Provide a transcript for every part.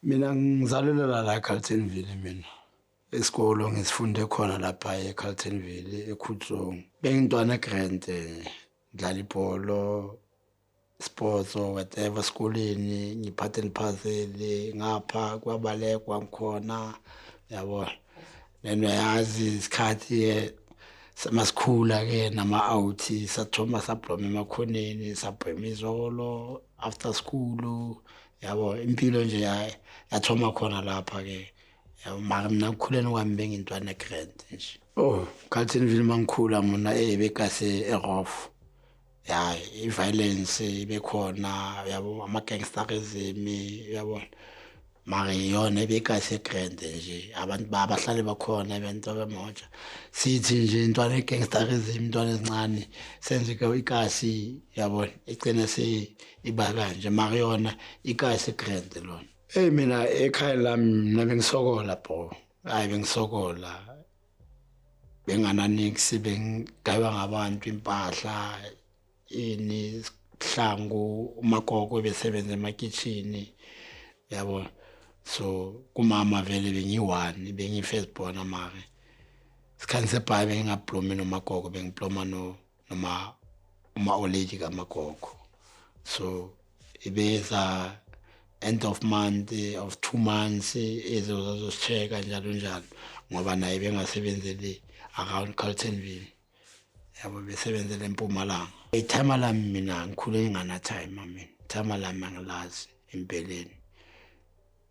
Mina ngizalelwa la eCarltonville mina. Isikolo ngisifunde khona lapha eCarltonville eKhutsong. Bengintwana grand ngidlala ibholo sports or whatever esikoleni ngiphathe niphazeli ngapha kwabalekwa ngikhona yabo. Then uyazi isikhathi masikhula ke nama-out sathoma sabloma emakhoneni sabhema izolo after school yabo impilo nje yathoma khona lapha ke yabo. Mara mina ekukhuleni kwami bengintwana grand nje. Oh, Carltonville mangikhula mina bekase erough ya i-violence ibekhona yabo, ama-gangsterism yabo, mara iyona ebekase grand nje. Abantu abahlali bakhona abantu abamoja sithi nje intwana ye-gangsterism intwana ezincane senze ikasi yabo igcine se iba kanje, mara yona ikasi grand lona. Hey mina ekhaya lami mina bengisokola bro, hayi bengisokola bengananiksi, bengigaywa ngabantu impahla ini hlangu umakoko besebenza emakitchini yabo. So kumama vele bengiyi-one, bengiyi-first born, mara isikhathi sebhayi bengingablomi nomagogo, bengibloma no noma uma-olady kamagogo. So ibeza end of month of 2 months ezozosi-check-a njalo njalo ngoba naye bengasebenzeli around Carltonville yabo, besebenzela eMpumalanga. I-timer lami mina ngikhule ngingana-timer mina, timer lami angilazi empeleni.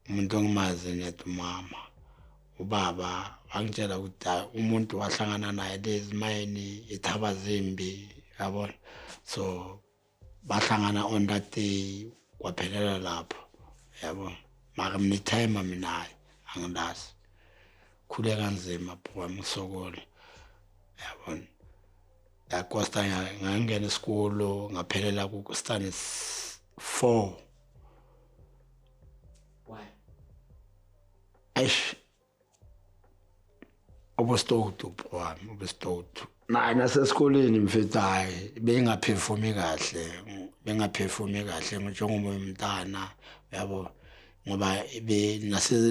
Umuntu ongimazi net umama, ubaba wangitshela ukuthi hayi umuntu wahlangana naye lezi mayini ithaba zimbi yabona, so bahlangana on that day kwaphelela lapho yabo. Mara mina i-timer mina hayi angilazi, khule kanzima bro ngisokola yabona. Yakosta ngangena isikolo ngaphelela ku standard 4. Why? Eish, ubusitoutu wami ubusitoutu naye nasesikoleni mfethu, hayi bengaphefumi kahle, bengaphefumi kahle njengoba umntana yabo, ngoba be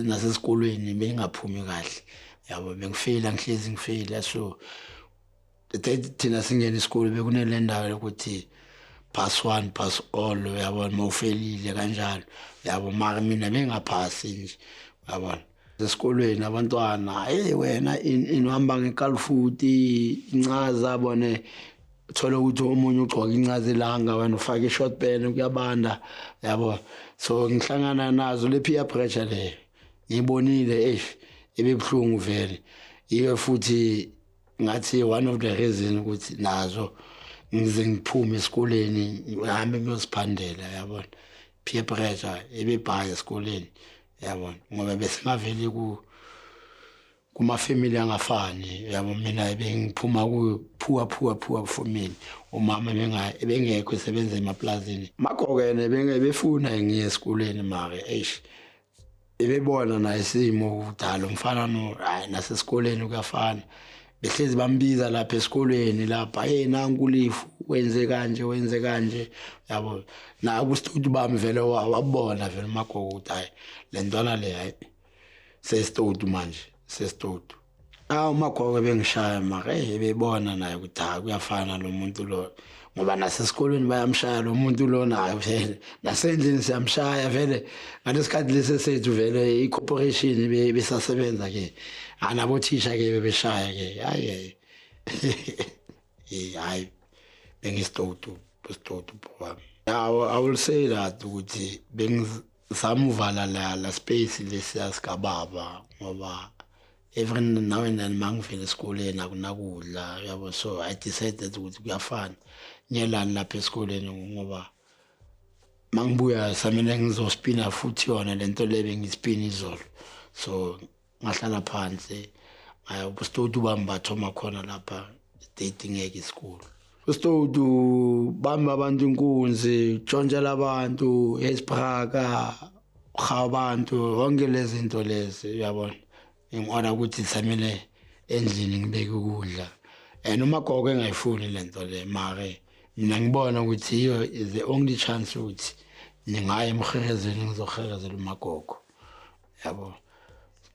nasesikolweni bengaphumi kahle yabo, bengifeyila ngihlezi ngifeyila. So thina singena isikole bekunele ndawo yokuthi pass one pass all uyabona, mawufelile kanjalo yabo, mara mina bengaphasi nje uyabona. Esikolweni abantwana, hey wena inihamba ngekalifuti incaza bone thola ukuthi omunye ugcoka incaza ilanga, wena ufake i-short pen kuyabanda yabo. So ngihlangana nazo le peer pressure le ngiyibonile, eish ebebuhlungu vele iyo futhi. Ngathi one of the reason ukuthi nazo ngize ngiphume esikoleni ngihambe ngiyoziphandela yabona, peer pressure ebebhaya esikoleni yabona, ngoba besingaveli ku kuma-family angafani yabo. Mina bengiphuma ku poor poor poor family, umama ebengekho esebenza emaplazini, magogo yena befuna ngiye esikoleni, mara eish ebebona naye isimo kudala umfana no hayi nasesikoleni kuyafana, behlezi bambiza lapha esikolweni lapha, hey nanku uLifu wenze kanje wenze kanje yabo. Na ubusitoutu bami vele wabona vele umagogo ukuthi hayi le ntwana le hayi sesitoutu manje sesitoutu. Ah umagogo bengishaya mara hey ebebona naye ukuthi hayi kuyafana lo muntu lo, ngoba nasesikolweni bayamshaya lo muntu lo, naye vele nasendlini siyamshaya vele. Ngalesikhathi lesi sethu vele i-corporation besasebenza ke anabothisha ke bebeshaya ke, hayi hayi hayi bengisitoutu busitoutu bami. I will say that ukuthi bengizama uvala la space lesiya sikababa, ngoba every now and then mangivela esikoleni akunakudla yabo. So I decided ukuthi kuyafana ngiyelani lapha esikoleni, ngoba mangibuya samele ngizospina futhi yona lento le bengispina izolo. So ngahlala phansi ngaya ubusitoutu bami bathoma khona lapha date ngeke isikolo usitoutu bami abantu inkunzi tshontshela abantu esiphaka ha abantu yonke lezi zinto lezi uyabona, ngibona ukuthi samele endlini ngibeke ukudla and umagogo engayifuni lento le, mare mina ngibona ukuthi iyo is the only chance ukuthi ngingaye emherezweni ngizoherezela umagogo. yabo.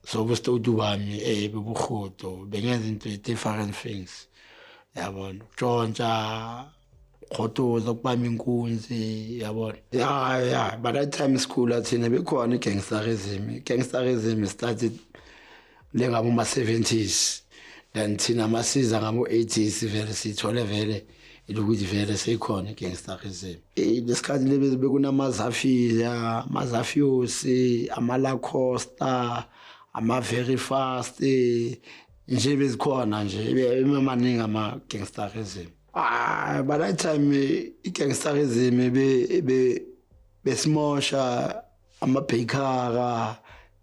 So ubusitoti bami bebuhodo, bengenza into different things, yabona, ukutshontsha, ukukhotoza, ukubamba inkunzi, yabona. Ya, by that time sikhula thina bekhona i-gangsterism. I-gangsterism started le ngabo ma-70s, then thina masiza ngabo-80s vele siyithole vele ilokuthi vele seyikhona i-gangsterism. Lesikhathi lebe bekunamazafia, amazafiyosi, ama-Lacosta, ama-very fast nje, bezikhona nje emaningi ama-gangsterism. Ah, by that time i-gangsterism be besimosha amabhekara,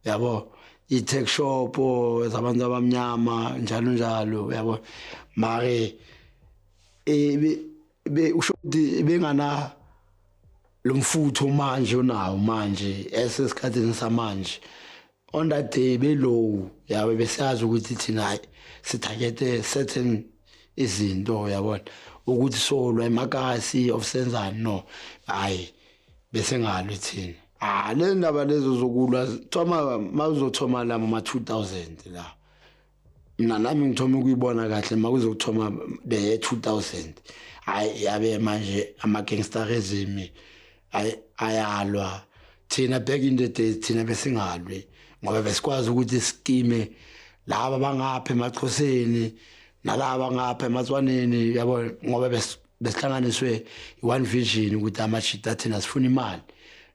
yabo, i-tuck shop zabantu abamnyama, njalo njalo, yabo. Mare be usho ukuthi bengana lo mfutho manje onawo manje esesikhathini samanje. On that day below, yabo, besazi ukuthi thina hayi si-targete certain izinto, yabona, ukuthi solwa emakasi of senzani. No, hayi, bese ngalwi thina. Ah, le ndaba lezo zokulwa thoma mawuzothoma la ma 2000 la. Mina nami ngithoma ukuyibona kahle makuzokuthoma the 2000. Hayi, yabe manje ama gangsterism ayalwa. Thina back in the days thina besingalwi ngoba besikwazi ukuthi sikime laba bangapha emaXhoseni nalaba ngapha emaTswaneni, yabo, ngoba besihlanganiswe i-one vision ukuthi amashita thina sifuna imali,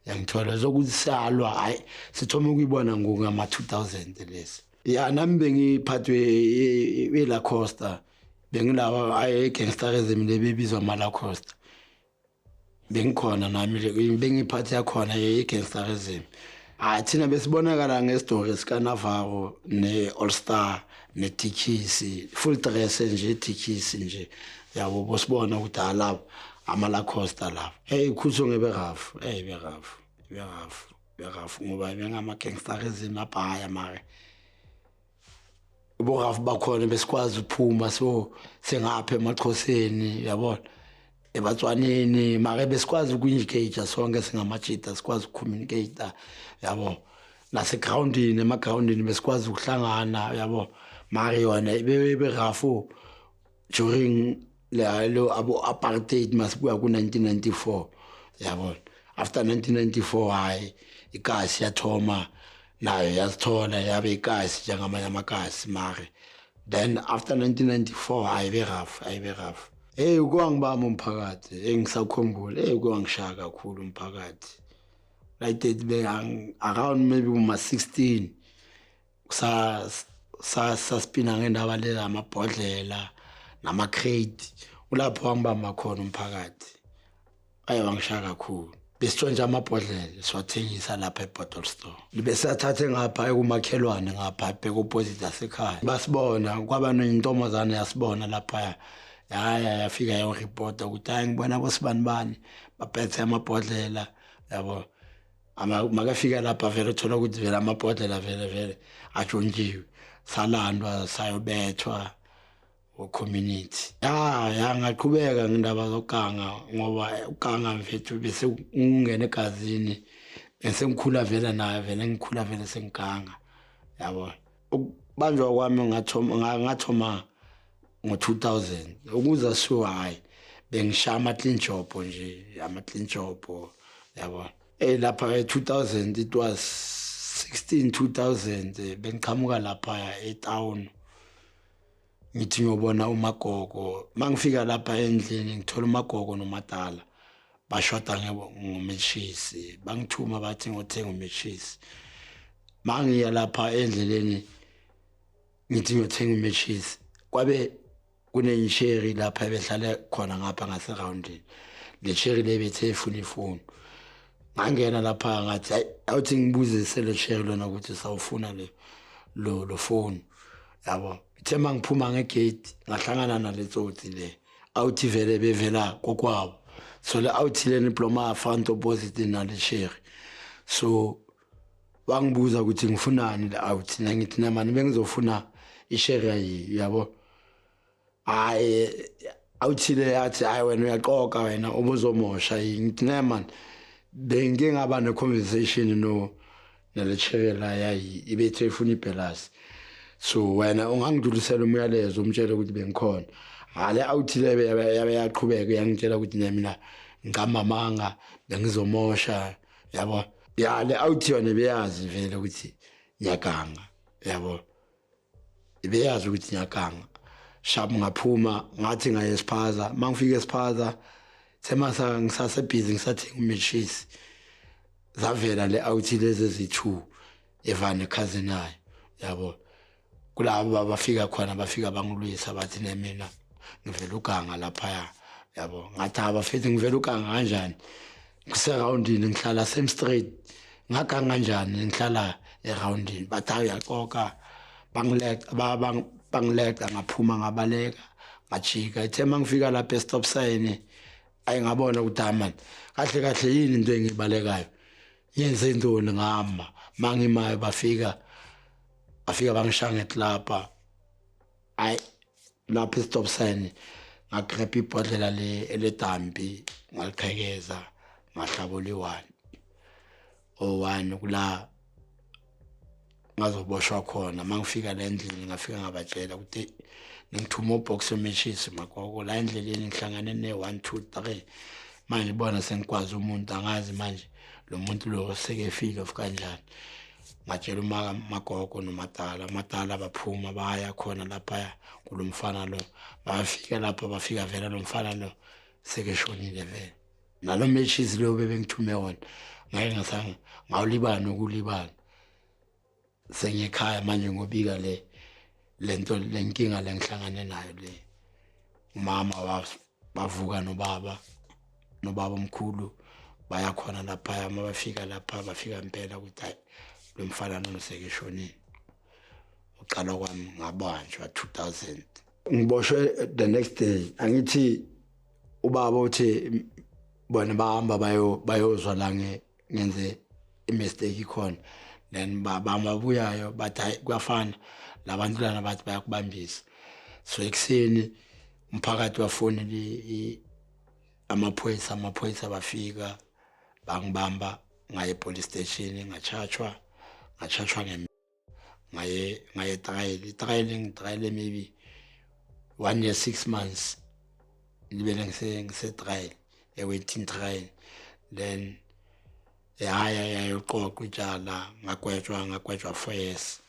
yangithola. Zokuthi siyalwa, hayi, sithoma ukuyibona ngoku ngama-2000 lesi. Ya, nami bengiphathwe i-Lacosta, bengilawa ayi-gangsterism lebebizwa ama-Lacosta, bengikhona nami, bengiphathi yakhona i-gangsterism. Hayi, thina besibonakala ngesitori sikaNavaro ne-All Star netikisi, full dress nje, itikisi nje, yabo, bosibona ukuthi alabo ama-Lacosta labo. Hey, khutso ngeberafu, hey, berafu, berafu, berafu, ngoba bengama-gangsterism abhaya, mare uborafu bakhona besikwazi ukuphuma so sengapha emaXhoseni, yabona, ebatswaneni, mare besikwazi uku-engage sonke singamajita, sikwazi uku-communicate, yabo, nasegroundini, emagrawundini besikwazi ukuhlangana, yabo. Mare yona berafu during lo abo apartheid masibuya ku-1994, yabona. After 1994, hayi, ikasi yathoma nayo yazithola, yabe ikasi njengamanye amakasi. Mare then after 1994, hayi, berafu, hayi, berafu. Hey, kwangibamba umphakathi, engisakhumbula, hey, kwangishaya kakhulu umphakathi like that be around maybe uma 16 sa sa saspina ngendaba le amabhodlela nama crate, ulapho wangibamba khona umphakathi. Aye, wangishaya kakhulu. Besitshontsha amabhodlela siwathengisa lapha e-bottle store, besathathe ngapha ekumakhelwane ngapha bheka opposite yasekhaya, basibona. Kwaba nentombazane yasibona lapha, yaya yafika yayoripota ukuthi hayi, ngibona bosibani bani baphethe amabhodlela, yabo. Makafika lapha vele uthola ukuthi vele amabhodlela vele vele atshontshiwe, salandwa sayobethwa community. Ya, ngaqhubeka ngendaba zokuganga ngoba uganga mfethu bese ungena egazini, bese ngikhula vele nayo, vele ngikhula vele sengiganga, yabo. Ukubanjwa kwami ngathoma ngo-2000 ukuza, so hayi, bengishaya ama-clean job nje, ama-clean job, yabo. Lapha e-2000, it was 16 2000, bengiqhamuka lapha e-town, ngithi ngiyobona umagogo. Mangifika lapha endlini ngithola umagogo nomadala bashoda ngomeshisi, bangithuma bathi ngothenga umeshisi. Mangiya lapha endleleni ngithi ngiyothenga umeshisi, kwabe kunensheri lapha ebehlale khona ngapha ngaserawundini. Le sheri le bethe ifuna ifoni. Ngangena lapha ngathi hayi, awuthi ngibuzise le sheri lona ukuthi sawufuna le lo phone, yabo. Ithe mangiphuma nge-gate ngahlangana nale tsotsi le awuthi vele bevela kokwabo. So le awuthi leni bloma front opposite nale sheri, so wangibuza ukuthi ngifunani le awuthi, nangithi namani bengizofuna isheri, yabo. Hayi, awuthile athi hayi, wena uyaqoka, wena ubuzomosha. Ngithi ne man, bengike ngaba ne-conversation no Nale yayi ibethe ifuna ibhelasi, so wena ungangidlulisela umyalezo, umtshele ukuthi bengikhona. Hale awuthile yabe yaqhubeka yangitshela ukuthi mina ngiqamba, bengizomosha, yabo. Ya, le awuthi yona beyazi vele ukuthi ngiyaganga, yabo, beyazi ukuthi ngiyaganga. Sharp, ngaphuma, ngathi ngaye esiphaza. Mangifika esiphaza, semasa ngisase-busy ngisathenga umetshisi, zavela le awuthi lezi ezi-two evane cousin nayo, yabo. Kulabo abafika khona, bafika bangilwisa, bathi nemina ngivela uganga laphaya, yabo. Ngathi abafethu, ngivela uganga kanjani? Kuserawundini, ngihlala same street, ngaganga kanjani ngihlala erawundini? Bathi hayi, uyaqoka. Bangileqa, bangileqa, ngaphuma, ngabaleka, ngajika. Ithe mangifika lapha e-stop sign, ayi, ngabona ukuthi hayi man, kahle kahle yini into engibalekayo, yenze intoni? Ngama. Mangimayo, bafika bangishaya ngeklapa, ayi, lapha i-stop sign. Ngagrabha ibhodlela le eledampi, ngaliqhekeza, ngahlabula i-one o-one kula ngazoboshwa khona. Mangifika la endlini, ngafika ngabatshela ukuthi ningithuma ubox wemetshisi makoko la endleleni, ngihlangane ne-one two three. Manje bona sengikwazi umuntu, angazi manje lo muntu lo sekefile of kanjani. Ngatshela uma magogo nomadala, amadala baphuma baya khona laphaya kulo mfana lo. Bafika lapha, bafika vela lo mfana lo sekeshonile vele. Nalo matches lo bebengithume wona, ngeke ngasanga ngawulibala nokulibala. Sengikhaya manje, ngobika le lento, lenkinga lengihlangane nayo le. Umama bavuka nobaba omkhulu, baya khona lapha. Uma bafika lapha, bafika impela ukuthi hayi, lo mfana lona sekeshonile. Uqala kwami ngabanjwa 2000, ngiboshwe the next day. Angithi ubaba uthi bona bahamba bayozwa la ngenze i-mistake khona, then bamabuyayo bathi hayi, kuyafana labantu lana, bathi bayakubambisa. So ekuseni umphakathi wafonela amaphoyisa, amaphoyisa bafika bangibamba, ngaye police station, ngachajwa ngaye trial. I-trial ngitrial maybe 1 year 6 months, ngibele ngise trial, e-waiting trial. Then yaya yayoqoqa itshala, ngagwetshwa 4 years,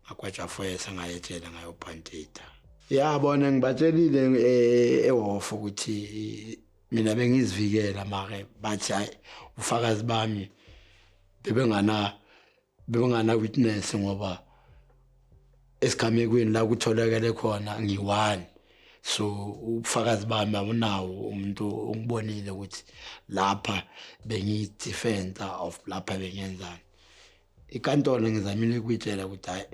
ngagwetshwa 4 years, ngayetshela ngayobhantita. Yabona, ngibatshelile ehhofu ukuthi mina bengizivikela, mare bathi hayi, ufakazi bami bebengana witness, ngoba esigamekweni la kutholakele khona ngiyi-one. So ubufakazi bami awunawo umuntu ongibonile ukuthi lapha bengiyi-defender of lapha bengiyenzani. Inkantolo ngizamile ukuyitshela ukuthi hayi,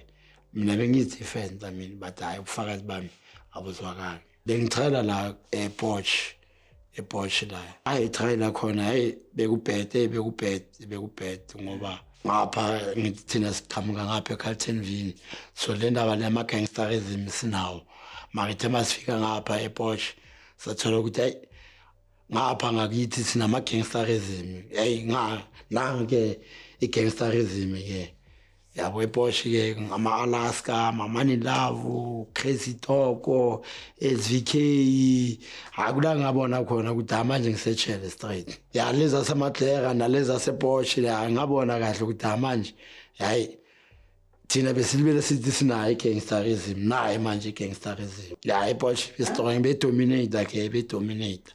mina bengiyi-defender mina, but hayi, ubufakazi bami abuzwakali. Bengitrayela la ePorch, ePorch la, hayi, itrayela khona, hayi, bekubhede, bekubhede, bekubhede, ngoba ngapha ngithi thina siqhamuka ngapha eCarltonville, so le ndaba lama-gangsterism sinawo. Mara ithe masifika ngapha ePorch, sathola ukuthi hayi, ngapha ngakithi sinama-gangsterism. Hey, nga nange i-gangsterism ke, yabo, ePorch ke, ngama-Alaska, ama-Money Love, Crazy Toko, SVK. Akula ngabona khona ukuthi ha, manje ngisetshele straight ya lezi asemadlera nalezi asePorch la. Ngabona kahle ukuthi ha, manje hayi, thina besilibele sithi sinayo i-gangsterism, naye manje i-gangsterism ya ePorch be-strong, bedominate ke, bedominate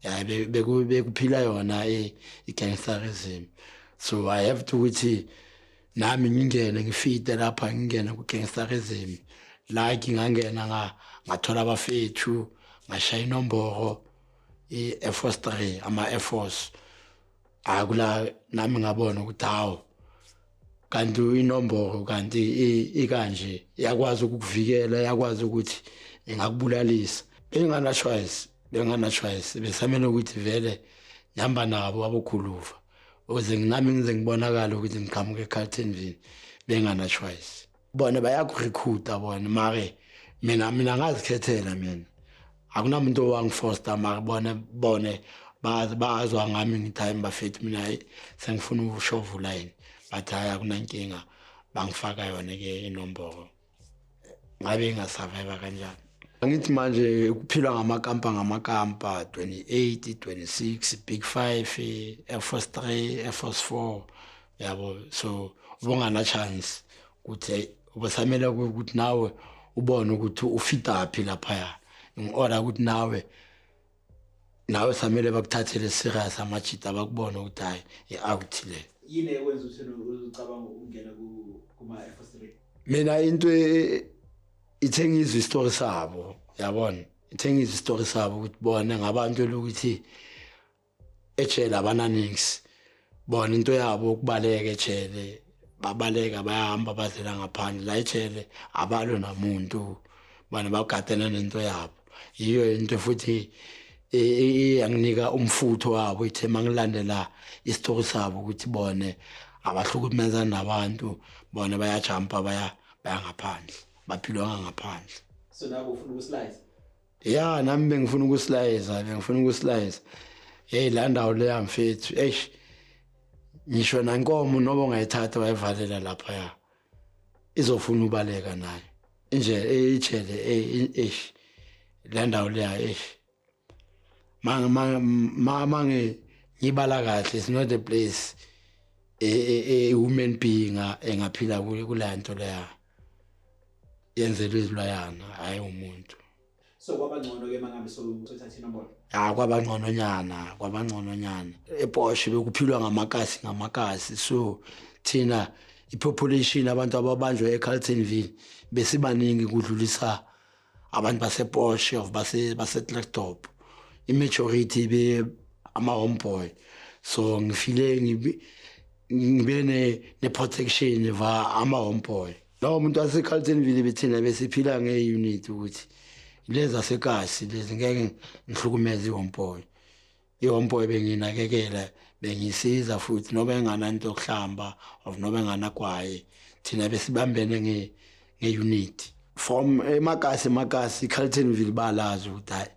ya, bekuphila yona i-gangsterism. So I have to ukuthi nami ngingene, ngifite lapha, ngingene ku-gangsterism. Like ngangena, ngathola abafethu, ngashaya inomboro i-Air Force 3, ama-Air Force akula. Nami ngabona ukuthi hawu, kanti inomboro kanti ikanje, iyakwazi ukukuvikela, iyakwazi ukuthi ingakubulalisa. Bengana choice, bengana choice, besamele ukuthi vele ngihamba nabo abokhuluva ukuze nami ngize ngibonakale ukuthi ngiqhamuka eCarltonville. Bengana choice bona, bayakurecruita bona, mare mina ngazikhethela mina, akunamuntu owangifosta. Mara bona bone bazwa ngami, ngithi hayi bafethu, mina hayi, sengifuna ushova ulayini. But hayi, akunankinga, bangifaka yona ke inomboro. Ngabe ngingasurvive kanjani? Angithi manje kuphilwa ngamakampa, ngamakampa 28, 26, Big 5, Air Force 3, Air Force 4, yabo. So ubungana chance ukuthi ubusamele ukuthi nawe ubone ukuthi ufita phi laphaya, in order ukuthi nawe samele bakuthathele serious amajita, bakubone ukuthi hayi, i-out le. Yini ekwenza ukuthi ucabanga ukungena kuma-Air Force 3? Mina into ithe ngizwe isitori sabo, yabona, ithe ngizwe isitori sabo ukuthi bona ngabantu lokuthi ejele abananings, bona into yabo ukubaleka ejele, babaleka bayahamba bazela ngaphandle la ejele, abalwe namuntu, bona bagadene nento yabo. Yiyo into futhi iyanginika umfutho wabo, ithe mangilandela isitori sabo ukuthi bone abahlukumezani nabantu, bona bayajumpa baya ngaphandle, baphilwanga ngaphandle. So nawe ufuna ukuslice? Ya, nami bengifuna ukuslice, bengifuna ukuslice. Hey, la ndawo leya mfethu, eish, ngisho nankomo noba ungayithatha wayivalela lapha ya, izofuna ubaleka nayo nje ijele. Eish, la ndawo leya, eish, ma mangi ngibala kahle, it's not a place a human being engaphila kule nto leya, yenzelwe izilwanyana, hayi umuntu. So kwaba ngcono-ke uma ngabe sowuthatha inombolo? Ya, kwaba ngcononyana, kwaba ngcononyana. EBosch bekuphilwa ngamakasi, ngamakasi. So thina ipopulation, abantu ababanjwe eCarltonville besibaningi kudlulisa abantu baseBosch of base Klerksdorp. I-majority be ama homeboy, so ngifile ngibe ne protection va ama homeboy. Lawo muntu waseCarltonville, bethina besiphila nge-unit ukuthi lezi zasekasi lezi ngeke ngihlukumeze i-homeboy. I-homeboy benginakekela, bengisiza futhi noba engananto yokuhlamba or noba enganagwayi, thina besibambene nge-unit from emakasi. Emakasi iCarltonville balazi ukuthi hayi,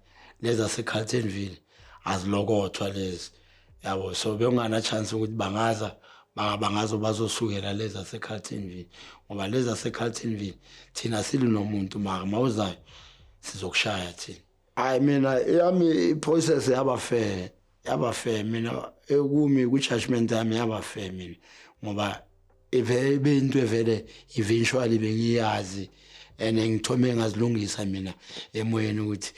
lezi zaseCarltonville azilokothwa lezi, yabo. So bekungana chance ukuthi bangaza bangazo bazosukela lezi zaseCarltonville, ngoba lezi zaseCarltonville thina sili nomuntu, mara mawuzayo sizokushaya thina. Hayi, mina yami i-process yaba fair, yaba fair. Mina ekumi ku-judgment yami yaba fair mina, ngoba ibe into evele eventually bengiyazi and ngithome ngazilungisa mina emoyeni ukuthi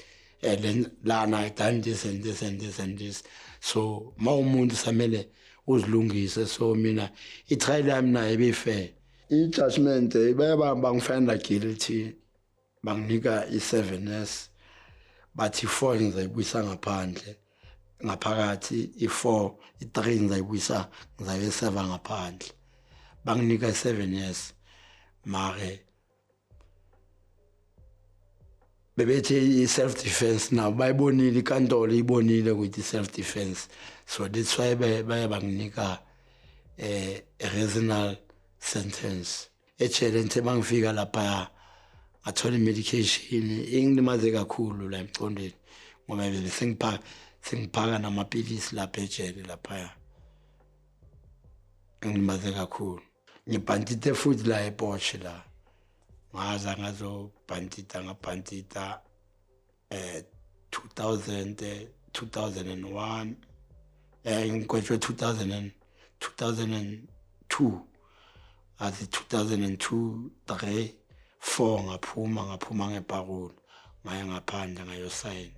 lana I done this and this and this and this. So ma umuntu samele uzilungise. So mina i-trial yami nayo ibe-fair. I-judgment baye bangifinda guilty, banginika i-7 years, bathi 4 ngizayibuyisa ngaphandle, ngaphakathi i-4, i-3 ngizayibuyisa, ngizayiseva ngaphandle. Banginika i-7 years, mare bebethi i-self defense. Nabo bayibonile, inkantolo ibonile ukuthi i-self defense, so that's why baye banginika a reasonable sentence. Ejele ngithe mangifika lapha ngathola i-medication, ingilimaze kakhulu la emcondweni, ngoba bese sengiphaka namapilisi lapha ejele laphaya, ngilimaze kakhulu. Ngibhantite futhi la eBosch la, ngaza ngazobhantita, ngabhantita 2000, 2001, ngigwetshwe 2000 and 2002, athi 2002, 3, 4, ngaphuma ngeparole, ngaya ngaphandle ngayosayina.